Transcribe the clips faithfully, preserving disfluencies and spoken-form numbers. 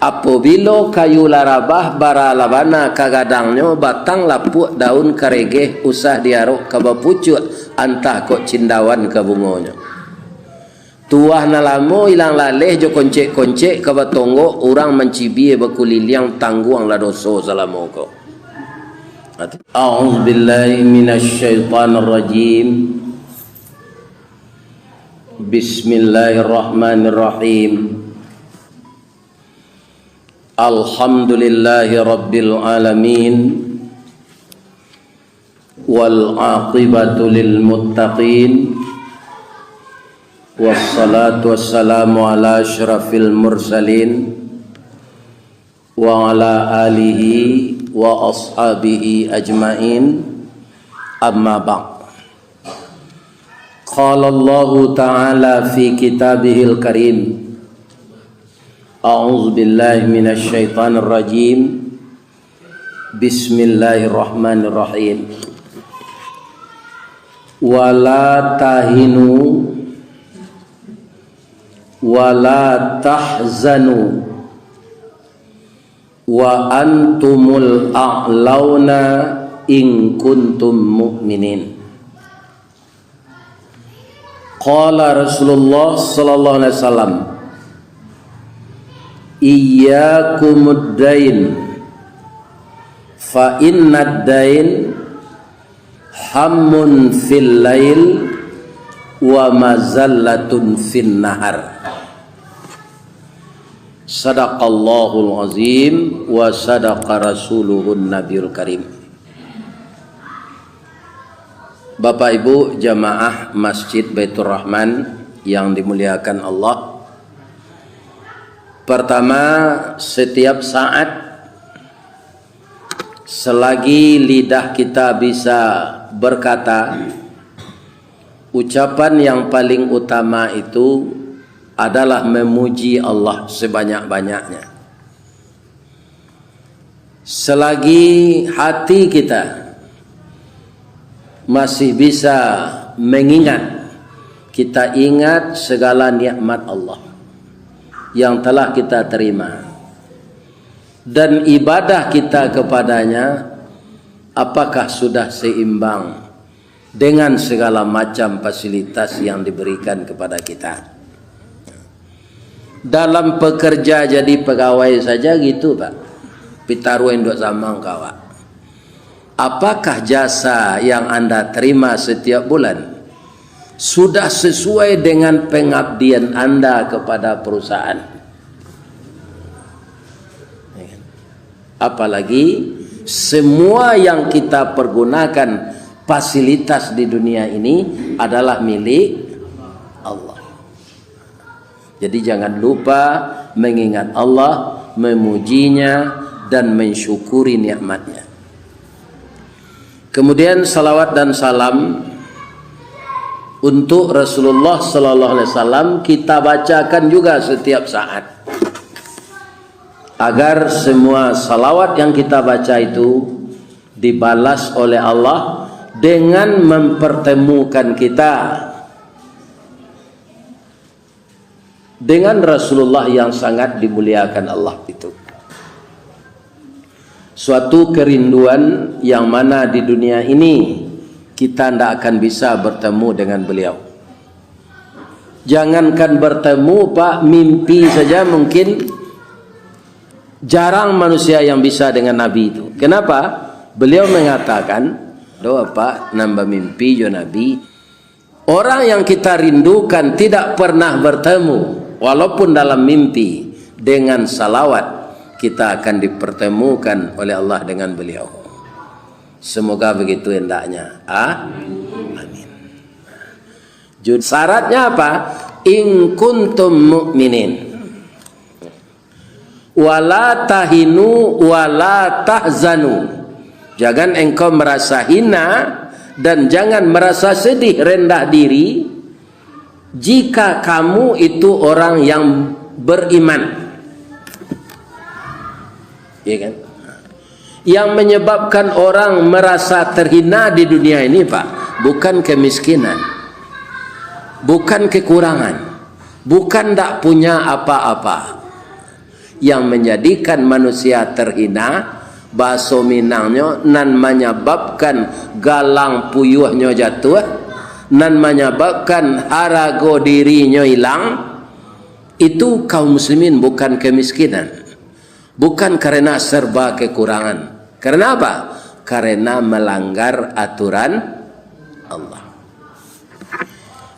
Apobilo kayu lah rabah, bara lah bana ka gadangnyo, batang lapuak, daun karegeh, usah diarok ka bapucuak, antah kok cindawan ka bungonyo. Tuah nan lamo ilang laleh jo koncek-koncek ka batonggok, urang mancibia bakuliliang, tangguanglah doso salamo ko. A'udzubillahi minasyaitonirrajim. Bismillahirrahmanirrahim. Alhamdulillahi rabbil alamin. Wal aqibatu lil muttaqin. Wassalatu wassalamu ala asyrafil mursalin wa ala alihi wa ashabihi ajmain. Amma ba'd. Qala Allahu ta'ala fi kitabihil karim. A'udzu billahi minasy syaithanir rajim. Bismillahirrahmanirrahim. Wala tahinu wala tahzanu wa antumul a'launa in kuntum mu'minin. Qala Rasulullah sallallahu alaihi wasallam, "Iyyakumud dain, fa innad dain hammun fil lail wa mazallatun fin nahar." Sadaqallahul azim wa sadaqa rasuluhun nabiyul karim. Bapak Ibu jamaah Masjid Baitur Rahman yang dimuliakan Allah, pertama, setiap saat selagi lidah kita bisa berkata, ucapan yang paling utama itu adalah memuji Allah sebanyak-banyaknya. Selagi hati kita masih bisa mengingat, kita ingat segala nikmat Allah yang telah kita terima, dan ibadah kita kepada-Nya, apakah sudah seimbang dengan segala macam fasilitas yang diberikan kepada kita? Dalam pekerja jadi pegawai saja gitu, Pak. Pitaruah induak samang ka awak. Apakah jasa yang Anda terima setiap bulan sudah sesuai dengan pengabdian Anda kepada perusahaan? Apalagi semua yang kita pergunakan, fasilitas di dunia ini adalah milik Allah. Jadi jangan lupa mengingat Allah, memuji-Nya, dan mensyukuri nikmat-Nya. Kemudian salawat dan salam untuk Rasulullah sallallahu alaihi wasallam kita bacakan juga setiap saat, agar semua salawat yang kita baca itu dibalas oleh Allah dengan mempertemukan kita dengan Rasulullah yang sangat dimuliakan Allah itu. Suatu kerinduan yang mana di dunia ini kita ndak akan bisa bertemu dengan beliau. Jangankan bertemu, Pak, mimpi saja mungkin jarang manusia yang bisa dengan Nabi itu. Kenapa? Beliau mengatakan, "Doa, Pak, nambah mimpi jo Nabi." Orang yang kita rindukan tidak pernah bertemu, walaupun dalam mimpi, dengan salawat, kita akan dipertemukan oleh Allah dengan beliau. Semoga begitu hendaknya. Ah? Amin. Ju-, syaratnya apa? In kuntum mu'minin. Wala tahinu wala tahzanu. Jangan engkau merasa hina dan jangan merasa sedih, rendah diri, jika kamu itu orang yang beriman. Ya kan? Yang menyebabkan orang merasa terhina di dunia ini, Pak, bukan kemiskinan, bukan kekurangan, bukan ndak punya apa-apa. Yang manjadikan manusia terhina, bahaso Minangnyo, nan manyababkan galang puyuahnyo jatuah, nan manyababkan harago dirinyo ilang, itu kaum muslimin bukan kemiskinan, bukan karena serba kekurangan. Karena apa? Karena melanggar aturan Allah.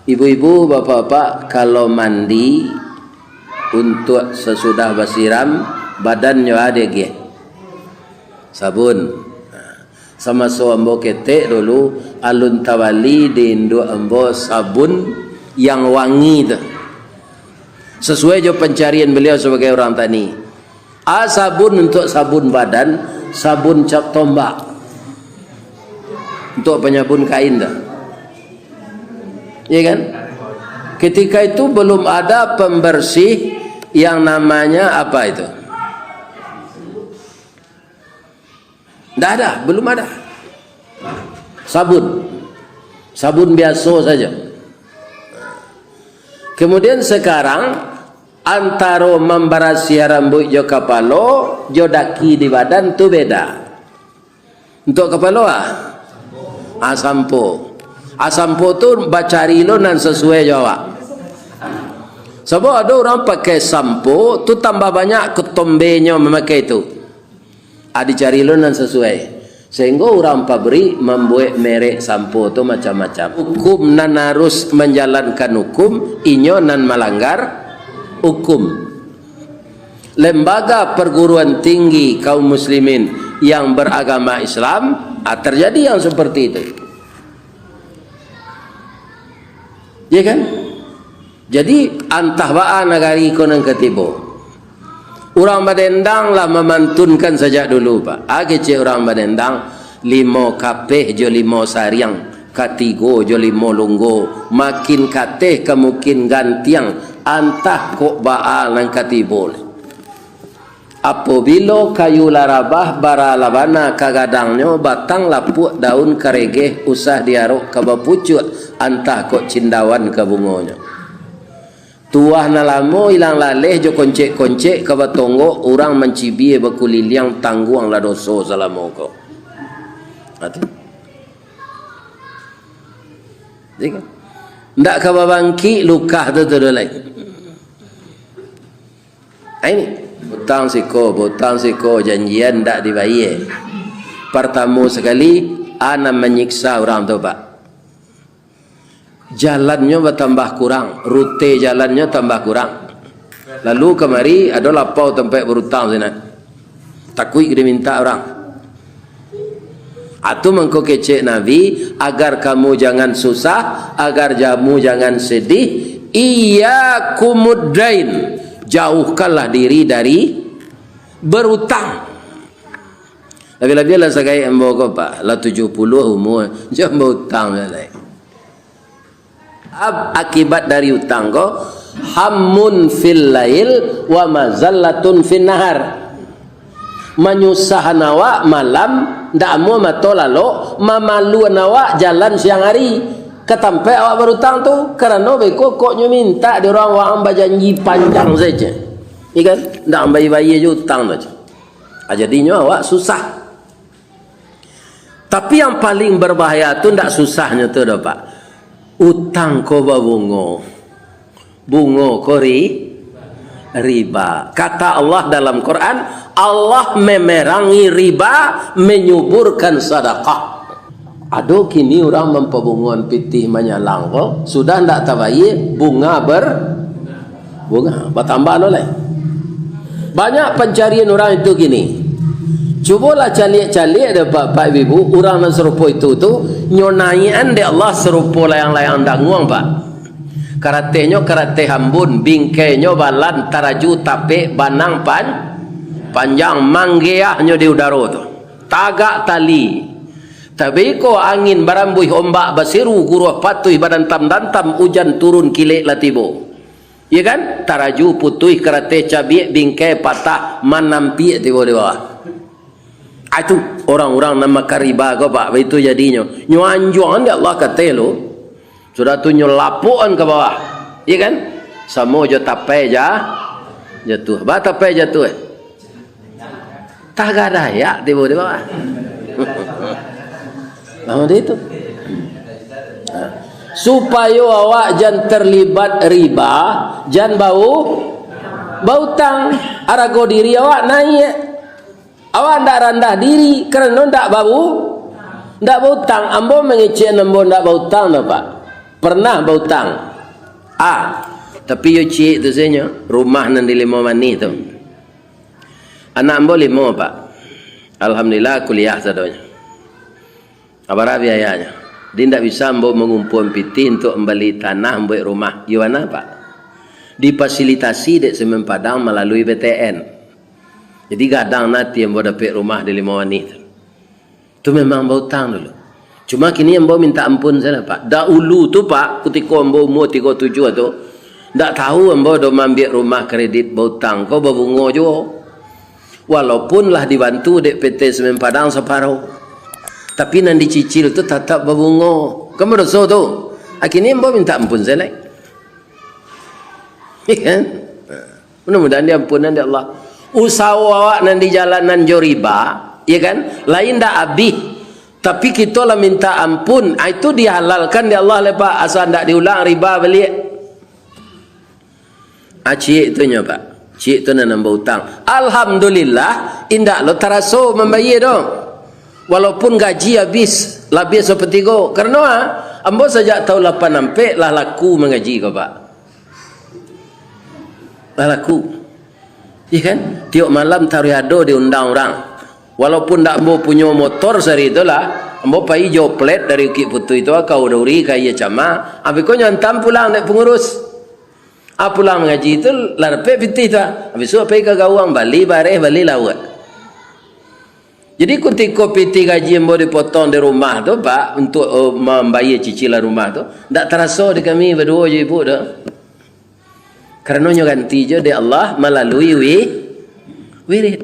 Ibu-ibu, bapak-bapak, kalau mandi, untuak sasudah basiram, badannyo a diagiah sabun. Samaso ambo ketek dulu, alun tabali di induak ambo sabun yang wangi tu. Sasuai jo pancarian baliau sabagai urang tani. A sabun untuak sabun badan, sabun cap tombak. Untuak panyabun kain tu. Iya kan? Ketika itu belum ada pembersih yang namanya apa itu? Ndak ada, belum ada. Sabun. Sabun biaso saja. Kemudian sekarang, antaro mambarasiah rambuik jo kapalo, jo daki di badan tu beda. Untuak kapalo, ah? Ah, sampo. Ah, sampo tu bacari lo nan sasuai jo awak. Sabab ado urang pakai sampo tu tambah banyak ketombenyo mamakai tu. Ah, dicari lo nan sasuai. Sehinggo urang pabrik mambuek merek sampo tu macam-macam. Hukum nan harus manjalankan hukum, inyo nan malanggar hukum. Lembaga perguruan tinggi kaum muslimin yang beragama Islam, ah, terjadi yang seperti itu. Ya kan? Jadi, antah baa nagari ko nan ka tibo. Urang Badendang lah mamantunkan sajak dulu, Pak. A kecek urang Badendang, limo kapeh jo limo sariang, katigo jo limo lunggo, makin kateh ka makin gantiang, antah kok baa nan ka tibo. Apobilo kayu lah rabah, bara lah bana ka gadangnyo, batang lapuak, daun karegeh, usah diarok ka bapucuak, antah kok cindawan ka bungonyo. Tuah nan lamo ilang laleh jo koncek-koncek ka batonggok, urang mancibia bakuliliang, tangguanglah doso salamo ko. Ha, tu. Jadi kan? Ndak ka babangkik lukah tu, tu, tu lai. Ha, ini. Utang siko, utang siko, janjian ndak dibayia. Partamo sakali, a nan manyiksa urang tu, Pak. Jalannyo batambah kurang, rute jalannyo tambah kurang. Lalu kamari ado lapau tampek barutang sinan. Takuik dimintak urang. Atu mangko kecek Nabi, "Agar kamu jangan susah, agar jamu jangan sedih, iyyakumuddain, jauhkanlah diri dari berutang." Labiah-labiah lah sagaik ambo ko, Pak, lah tujuah puluah umua, jan bautang lai. Ab-, akibat dari utang ko, hammun fil lail wa mazallatun fin nahar. Manyusahan awak malam, ndak amuah mato lalok, mamaluan awak jalan siang ari. Ka tampek awak barutang tu, karano beko kok nyo mintak di urang, awak bajanji panjang saja. Iya kan? Ndak ambai-bayia jo utang tu. Ah, jadinyo awak susah. Tapi yang paling berbahaya tu ndak susahnyo tu doh, Pak. Utang ko babungo. Bungo ko ri-, riba. Kata Allah dalam Quran, Allah memerangi riba, menyuburkan sadakah. Ado kini urang mampabungoan pitih manyalang ko, sudah ndak tabayia, bunga ber-, bunga, batambah lo lai. Banyak pancarian urang itu kini. Cubolah caliak-caliak dek Bapak Ibu, urang nan sarupo itu tu, nyo naiakan dek Allah sarupo layang-layang danguang, Pak. Karatehnyo karateh ambun, bingkainyo balan, taraju tapek, banang pan-, panjang, manggeahnyo di udaro tu. Tagak tali. Tabiko angin barambuih, ombak basiru, guruah patuih badantam-dantam, ujan turun kilek lah tibo. Iya kan? Taraju putuih, karateh cabiak, bingkai patah, manampiak tibo di bawah. Ah, itu orang-orang nan makan riba ko, Pak, baitu jadinyo. Nyo anjuangan dek Allah kateh lo. Sudah tu nyo lapuakan ka bawah. Iya kan? Samo jo tapai ja-, Jatuah. Batapai jatuah. Tagah dayak tibo di bawah. Nah, itu. Nah. Supayo awak jan terlibat riba, jan bau, bautang. Arago diri awak naiak. Awak ndak randah diri karano ndak bau, ndak bautang. Ambo mangecek ambo ndak bautang doh, Pak. Pernah bautang. Ah, tapi yo ciek tu sajo, rumah nan di Limau Manih tu. Anak ambo limo, Pak. Alhamdulillah, kuliah sadonyo. Abara biayanyo. Jadi, indak bisa ambo mangumpuan pitih untuak mambali tanah, mambuek rumah. Iyo bana, Pak. Difasilitasi dek Semen Padang malalui B T N. Jadi, gadang ati ambo dapek rumah di Limau Manih tu. Tu memang bautang dulu. Cuma kini ambo minta ampun sajo, Pak. Daulu tu, Pak, kutiko ambo umua tigo tujuah tu, ndak tahu ambo doh maambiak rumah kredit bautang ko babungo juo. Walaupun lah dibantu dek P T Semen Padang saparo, tapi nan dicicil tu tatap babungo. Kan badoso tu. Akhirnyo ambo minta ampun sajo lai. Iya kan? Mudah-mudahan diampunan dek Allah. Usaho awak nan dijalanan jo riba, iya kan? Lain ndak abih. Tapi kito lah minta ampun. Ah, itu dihalalkan dek Allah lai, Pak. Asa ndak diulang riba baliak. Ah, ciek tu nyo, Pak. Ciek tu nan ambo utang. Alhamdulillah, indak lo taraso mambayia doh. Walaupun gaji abih, labiah sapatigo. Karano, ah, ambo sajak taun lapan ampek lah laku mangaji ko, Pak. Lah laku. Iya kan? Tiok malam taruih ado diundang urang. Walaupun ndak ambo punyo motor sari tu lah, ambo pai jo plat dari Bukik Putui tu ka Dauri ka Iya Cama, abih ko nyo antam pulang dek pangurus. Ah, pulang mangaji tu, lah dapek pitih tu, ah. Habis tu pai ka gawang, bali bareh, bali lauak. Jadi, kutiko pitih gaji ambo dipotong di rumah tu, Pak, untuak, eh, mambayia cicilan rumah tu, ndak taraso di kami baduo jo ibu tu. Karano nyo ganti jo dek Allah malalui wi-, wirid.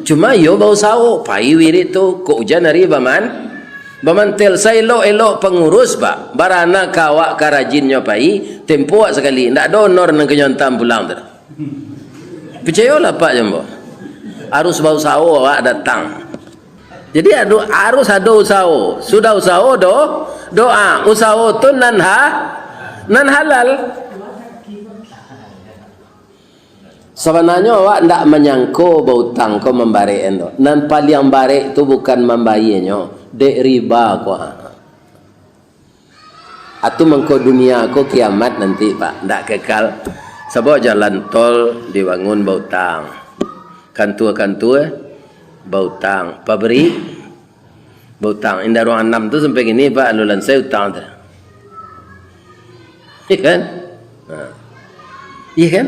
Cuma iyo bausaho, pai wirid tu, kok ujan ari baman-, bamantel. Saelok-elok pangurus, Pak, barana ka awak ka rajinnyo pai, tempo awak sakali, ndak ado honor nan ka nyo antam pulang tu. Picayolah, Pak, jo ambo. Harus bausaho awak datang. Jadi, ado, harus ado usaho. Sudah usaho, do-, doa. Usaho tu nan ha-, nan halal. Sabananyo awak ndak manyangko bautang ko mambarek endo. Nan paliang barek tu bukan mambayianyo, dek riba ko. Atu mangko dunia ko kiamat nanti, Pak, ndak kekal. Sabab jalan tol dibangun bautang. Kantua-kantua bautang. Pabrik bautang. Indak ruang anam tu sampai kini, Pak, alun lansai utang tu. Iya kan? Ha. Iya kan?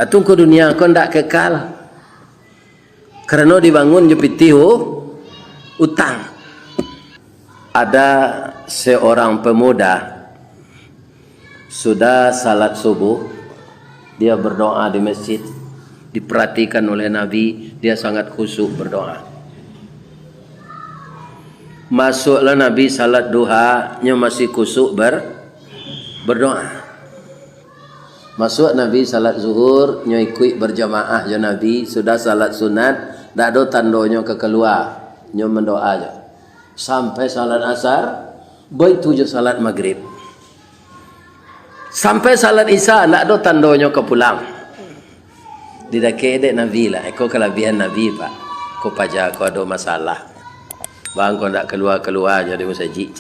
Atu ko dunia ko ndak kekal. Karano dibangun jo pitih u-, utang. Ada seorang pemuda, sudah salat subuh, dia berdoa di masjid. Diperhatikan oleh Nabi, dia sangat khusyuk berdoa. Masuklah Nabi salat duha, nyo masih khusyuk ber-, berdoa. Masuk Nabi salat zuhur, nyo ikuik berjamaah jo Nabi, sudah salat sunat, ndak ado tandonyo ka kalua, nyo mandoa jo. Sampai salat asar, baitu jo salat magrib. Sampai salat isya, ndak ado tandonyo ka pulang. Didakek dek Nabi lah, iko kalabiahan Nabi, Pak. Ko paja ko ado masalah. Bang, ko ndak kalua-kalua jo di masajik.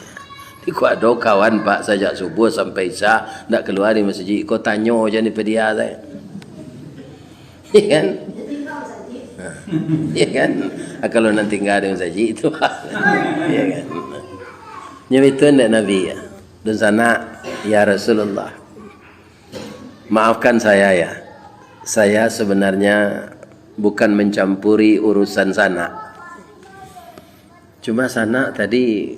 Iko ado kawan, Pak, sajak subuh sampai isya ndak kalua di masajik. Ko tanyo jo ni padia sae. Iya kan? Iya kan? Ah, kalau nan tingga di masajik tu. Iya kan? Nyo itu ndak Nabi ya. Dunsanak, ya Rasulullah. Maafkan saya ya, saya sebenarnya bukan mencampuri urusan sanak. Cuma sanak tadi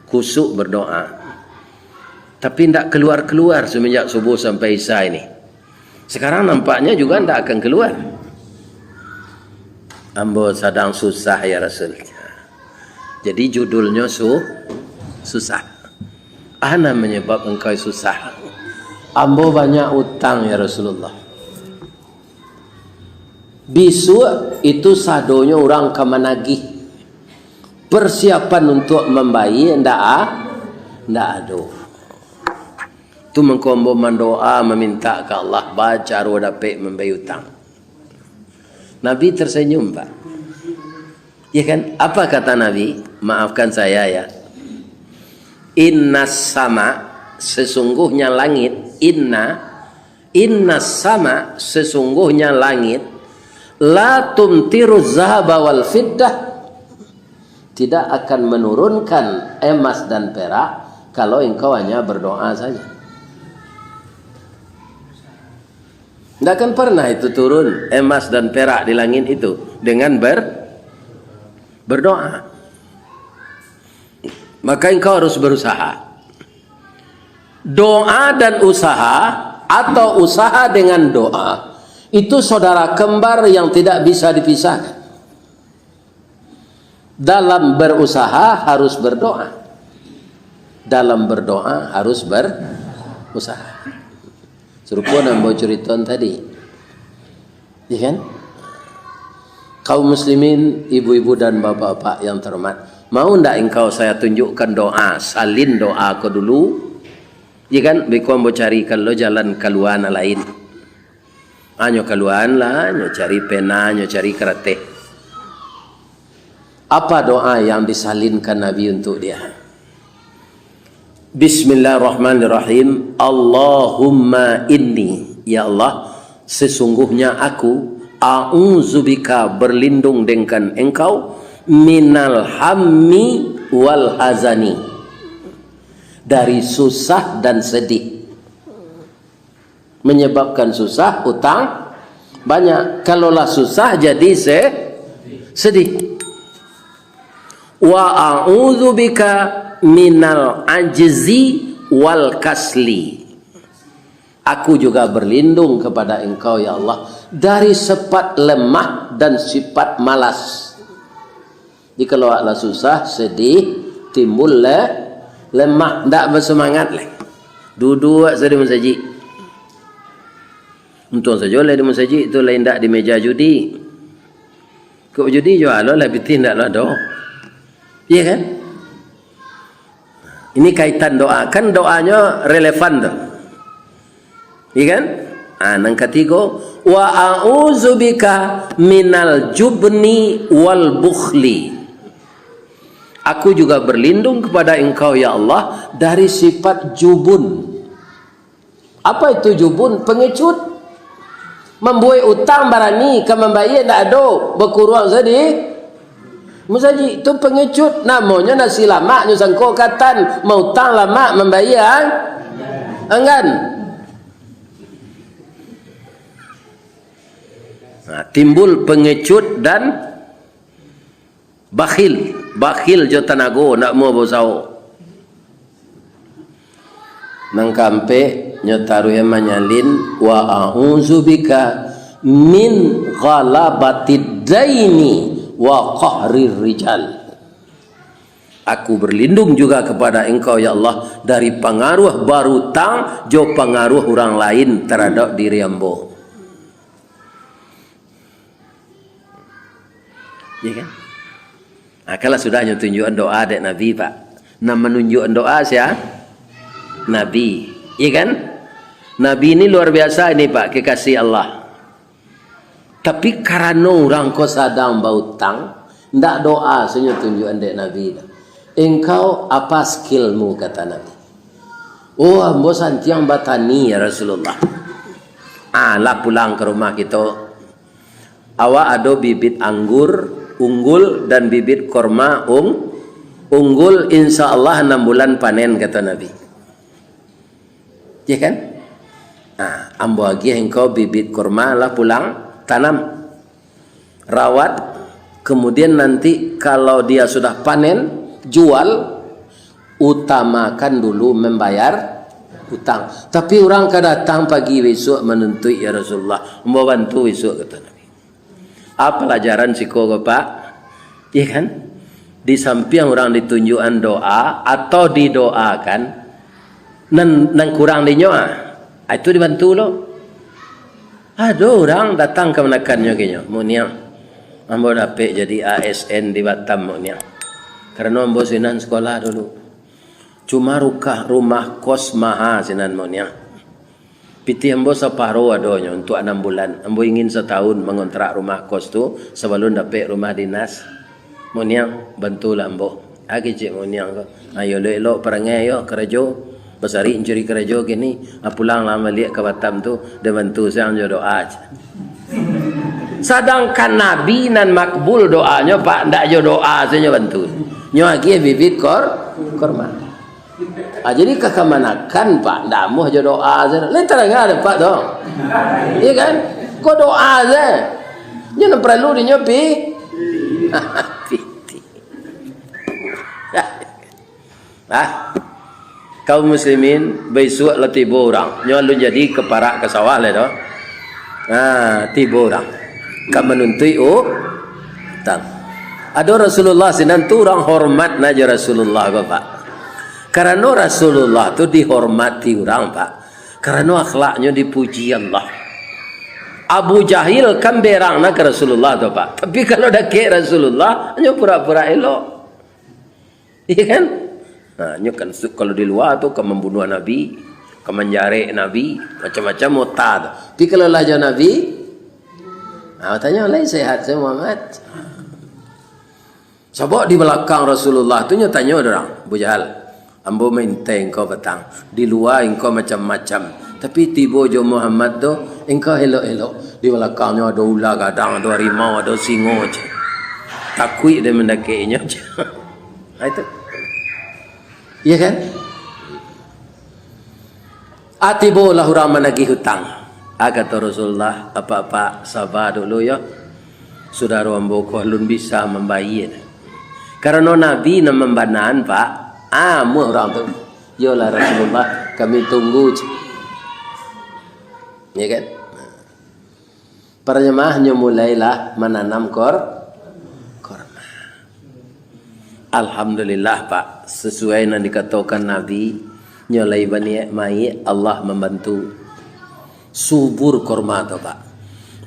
khusyuk berdoa, tapi ndak keluar-keluar semenjak subuh sampai isya ini. Sekarang nampaknya juga ndak akan keluar. Ambo sadang susah ya Rasul. Jadi judulnyo su-, susah. Ah, nan manyabab engkau susah. "Ambo banyak utang, ya Rasulullah. Bisuak itu sadonyo urang ka managih. Persiapan untuak mambayia ndak a-, ndak ado." Tu mangko ambo mandoa, mamintak ka Allah, bacaro dapek mambayia utang. Nabi tersenyum, Pak. Ya kan? Apa kata Nabi? Maafkan saya, ya. "Innas sama, sesungguhnya langit, inna, innas sama, sesungguhnya langit, la tumtiru zahaba wal fiddah, tidak akan menurunkan emas dan perak kalau engkau hanya berdoa saja." Ndak akan pernah itu turun emas dan perak di langit itu dengan ber-, berdoa. Maka engkau harus berusaha. Doa dan usaha, atau usaha dengan doa, itu saudara kembar yang tidak bisa dipisahkan. Dalam berusaha harus berdoa. Dalam berdoa harus berusaha. Sarupo nan ambo curiton tadi. Iya kan? Kaum muslimin, ibu-ibu dan bapak-bapak yang terhormat, mau ndak engkau saya tunjukkan doa, salin doa ko dulu? Iya kan? Beko ambo carikan lo jalan kalua nan lain. Nyo kaluaan lah, nyo cari pena, nyo cari karateh. Apa doa yang disalinkan Nabi untuk dia? Bismillahirrahmanirrahim. Allahumma inni, ya Allah, sesungguhnya aku, a'udzubika, berlindung dengan Engkau, minal hammi wal hazani, dari susah dan sedih. Menyebabkan susah, utang banyak. Kalau lah susah, jadi se-, sedih. Wa a'udzubika minal ajzi wal kasli. Aku juga berlindung kepada Engkau, ya Allah, dari sifat lemah dan sifat malas. Jikalau awak lah susah, sedih, timbul le-, lemah, ndak bersemangat lai. Duduak sajo di masajik. Untuang sajo lah di masajik tu, lain ndak di meja judi. Kok judi juo lo lah, pitih ndak lo ado. Iya kan? Ini kaitan doa. Kan doanyo relevan tu. Iya kan? Ah, nan katigo, "Wa a'udzubika minal jubni wal bukhli." Aku juga berlindung kepada Engkau, ya Allah, dari sifat jubun. Apa itu jubun? Pengecut. Mambuek utang barani, ka mambayia ndak ado, bakuruang sajo di masajik. Tu pengecut, namonyo nasi lamak nyo sangko katan, mautang lamak, mambayia ang-, anggan. Nah, timbul pengecut dan bakhil, bakhil jo tanago, ndak amuah bausaho. Nan kaampek, nyo taruih manyalin, "Wa a'udzubika min ghalabatid daini wa qahrir rijal." Aku berlindung juga kepada Engkau, ya Allah, dari pangaruah barutang jo pangaruah urang lain taradok diri ambo. Iya kan? Nah, kalau sudah nyo tunjuakan doa dek Nabi, Pak. Nah, manunjuakan doa sia? Nabi. Iya kan? Nabi ini luar biasa ini, Pak, kekasih Allah. Tapi karano urang ko sadang bautang, ndak doa sajo nyo tunjuakan dek Nabi. "Engkau apa skillmu?" kata Nabi. "Oh, ambo santiang batani, ya Rasulullah." Ah, lah pulang ka rumah kito. "Awak ado bibit anggur unggul dan bibit korma ung-, unggul, insya Allah anam bulan panen," kata Nabi. Ya kan? Nah, ambo agiah engkau bibit korma, lah pulang tanam. Rawat, kemudian nanti kalau dia sudah panen, jual, utamakan dulu membayar utang. Tapi urang ka datang pagi besok manuntuik, "Ya Rasulullah, ambo bantu besok," kata Nabi. Apa pelajaran siko ko, Pak? Iya kan? Di sampiang urang ditunjuakan doa atau didoakan, nan, nan kurang dinyo, ah, Ah, itu dibantu lo. Ado urang datang kamanakannyo, kinyo, "Mak Niang, ambo dapek jadi A S N di Batam, Mak Niang. Karano ambo sinan sekolah dulu. Cuma rukah rumah kos maha sinan, Mak Niang. Pitih ambo saparo adonyo untuak anam bulan. Ambo ingin satahun mangontrak rumah kos tu sabalun dapek rumah dinas. Mak Niang, bantulah ambo." Ah, kecek Mak Niang ko. "Ayo, elok-elok parangai yo, karajo. Basari mancari karajo kini. Ah, pulanglah baliak ka Batam tu, den bantu siang jo doa," cek. Sadangkan Nabi nan makbul doanyo, Pak, ndak jo doa sajo bantu. Nyo agiah bibit kor-, korma. Ah, jadi ka kamanakan, Pak, ndak amuah jo doa sajo. Lain tadanga dek Pak tu. Iya kan? Ko doa sajo. Nyo nan paralu dinyo pi-, pitih. Ah, kaum muslimin, baisuak lah tibo urang. Nyo alun jadi ka parak ka sawah lai tu. Ah, tibo urang. Ka manuntuik u-, utang. Ado Rasulullah sinan tu, urang hormat na jo Rasulullah ko, Pak. Karano Rasulullah tu dihormati urang, Pak. Karano akhlaknyo dipuji Allah. Abu Jahil kan berang na ka Rasulullah tu, Pak. Tapi kalau dakek Rasulullah, hanyo pura-pura elok. Iya kan? Nah, nyo kan su-, kalau di lua tu ka mambunuah Nabi, ka manjarek Nabi, macam-macam ota tu. Tapi kalau lah jo Nabi, ah, tanyo lai, "Sehat sajo, Muhammad?" Sabab di balakang Rasulullah tu nyo tanyo dek urang, "Abu Jahal, ambo maintai engkau patang. Di lua engkau macam-macam. Tapi tibo jo Muhammad tu, engkau elok-elok. Di balakangnyo ado ula gadang, ado harimau, ado singo," cek. "Takuik den mandakek inyo," cek. Ah, itu. Iya kan? Ah, tibolah urang managih utang. Ah, kato Rasulullah, "Apak-apak, saba dulu yo. Sudaro ambo ko alun bisa mambayia." Karano Nabi nan mambanaan, Pak. Ah, amuah urang tu. "Yolah Rasulullah, kami tunggu," cek. Ya kan? Para jamaah, nyo mulailah mananam kor-, korma. Alhamdulillah, Pak, sasuai nan dikatokan Nabi, nyo lai baniaik maiak, Allah mambantu. Subur korma tu, Pak.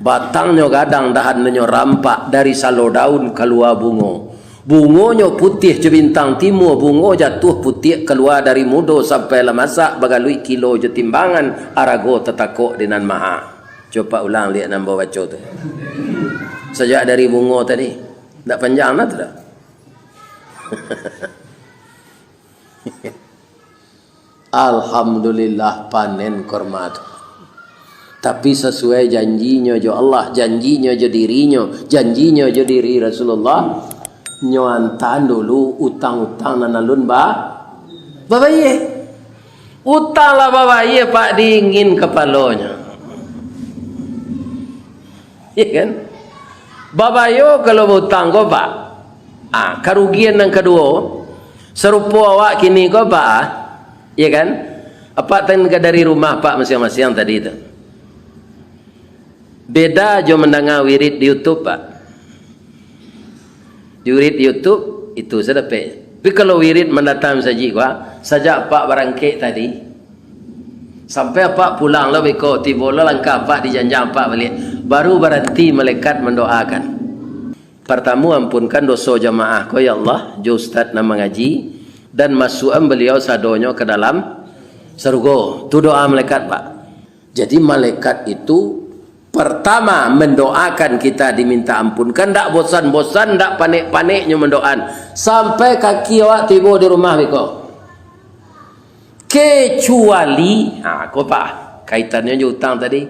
Batangnyo gadang, dahannyo rampak, dari salo daun kalua bungo. Bungonyo putiah jo bintang timua, bungo jatuah putiak kalua dari mudo sampai lah masak, bagaluik kilo jo timbangan, arago tatakok di nan maha. Cubo ulang liak nan ambo baco tu. Sajak dari bungo tadi. Ndak panjang lah tu dah. Alhamdulillah, panen korma tu. Tapi sasuai janjinyo jo Allah, janjinyo jo dirinyo, janjinyo jo diri Rasulullah, nyo antaan dulu utang-utang nan alun ba-, babayia. Utang lah babayia, Pak, dingin kapalonyo. Iya kan? Babayo kalau bautang ko, Pak. Ah, karugian nan kaduo, sarupo awak kini ko, Pak. Iya kan? Apak tan ka dari rumah, Pak, masiang-masiang tadi tu. Beda jo mandanga wirid di YouTube, Pak. Di wirid di YouTube, itu sadapek. Tapi kalau wirid mandatang masajik, Pak, sajak Apak barangkek tadi, sampai Apak pulang lo beko, tibo lo langkah Apak di janjang Apak baliak, baru baranti malaikat mandoakan. Partamo, ampunkan doso jamaah ko, ya Allah, jo ustaz nan mangaji, dan masuakan baliau sadonyo ka dalam sarugo. Tu doa malaikat, Pak. Jadi, malaikat itu partamo mandoakan kita diminta ampunkan, ndak bosan-bosan, ndak panek-paneknyo mandoakan, sampai kaki awak tibo di rumah beko. Kecuali, ha, ko, Pak, kaitannyo jo utang tadi.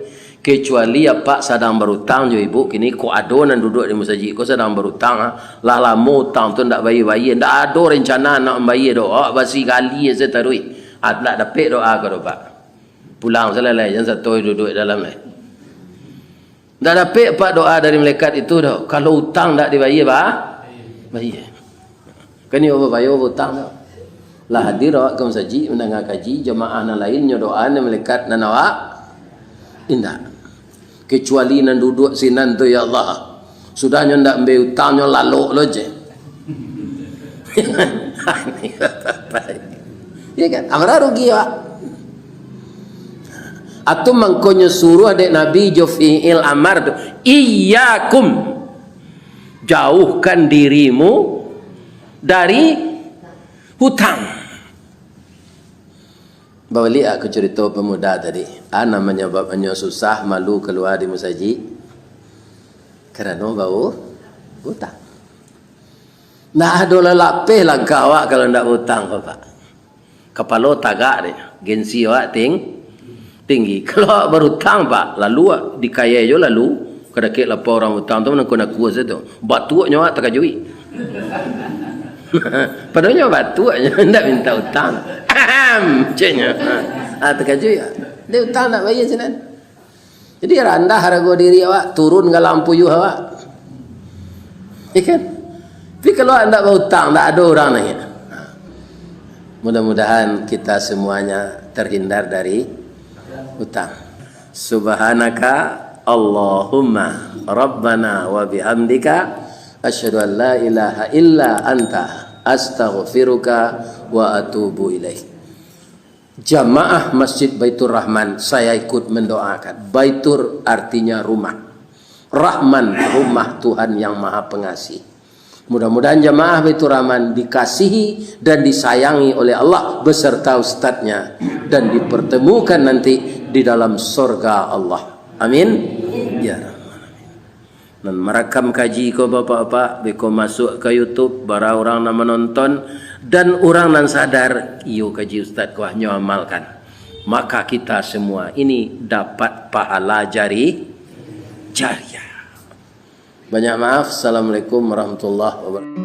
Kecuali Apak sadang barutang jo ibu, kini ko ado nan duduak di masajik ko sadang barutang, ha. Lah lamo utang tu ndak bayia-bayia, ndak ado rencana nak mambayia doh, awak basigali sajo taruih. Ha, ndak dapek doa ko doh, Pak. Pulang sajo lai, jan sato duduak dalam lai. Ndak dapek, Pak, doa dari malaikat itu doh. Kalau utang ndak dibayia, ba-, bayia. Kan iyo babayia utang tu. Lah hadir awak ka masajik, mandanga kaji, jamaah nan lain nyo doa, nan malaikat nan awak indak. Kecuali nan duduak sinan tu, ya Allah. Sudah nyo ndak ambiak utang, nyo lalok lo je. Ya kan? Amara rugi awak. Atau mangkonyo suruah dek Nabi jo fi'il amar tu, "Iyyakum, jauhkan dirimu dari hutang." Baliak aku curito pemuda tadi. Ah, nan manyababannyo susah, malu kalua di musajik, karano bautang. Ndak ado lah lapeh langkah awak kalau ndak bautang, Bapak. Kapalo tagak dek, gengsi awak ting-, tinggi. Kalau awak barutang, Pak, lalu awak dikayai jo lalu, kadakek lapau urang utang tu, manangkua-nakua sajo tu. Batuaknyo awak takajuik. Padahalnyo batuaknyo, ndak minta utang. Ahem, ceknyo. Ah, takajuik. Dia utang ndak bayar sinan. Jadi randah harago diri awak, turun galang puyuh awak. Ya kan? Tapi kalau ndak bautang, ndak ado urang nanya. Mudah-mudahan kita semuanya terhindar dari utang. Subhanaka Allahumma Rabbana wa bihamdika, asyhadu an la ilaha illa anta, astaghfiruka wa atubu ilaik. Jamaah Masjid Baitur Rahman, saya ikut mendoakan. Baitur artinya rumah. Rahman, rumah Tuhan yang Maha Pengasih. Mudah-mudahan jamaah Baitur Rahman dikasihi dan disayangi oleh Allah beserta ustadznya dan dipertemukan nanti di dalam sorga Allah. Amin. Ya Rahman. Nan marakam kaji ko, bapak-bapak, beko masuak ka YouTube, bara urang nan manonton, dan urang nan sadar, iyo kaji ustaz ko, nyo amalkan. Maka kita semua ini dapat pahala jari-, jariah. Banyak maaf. Assalamualaikum warahmatullahi wabarakatuh.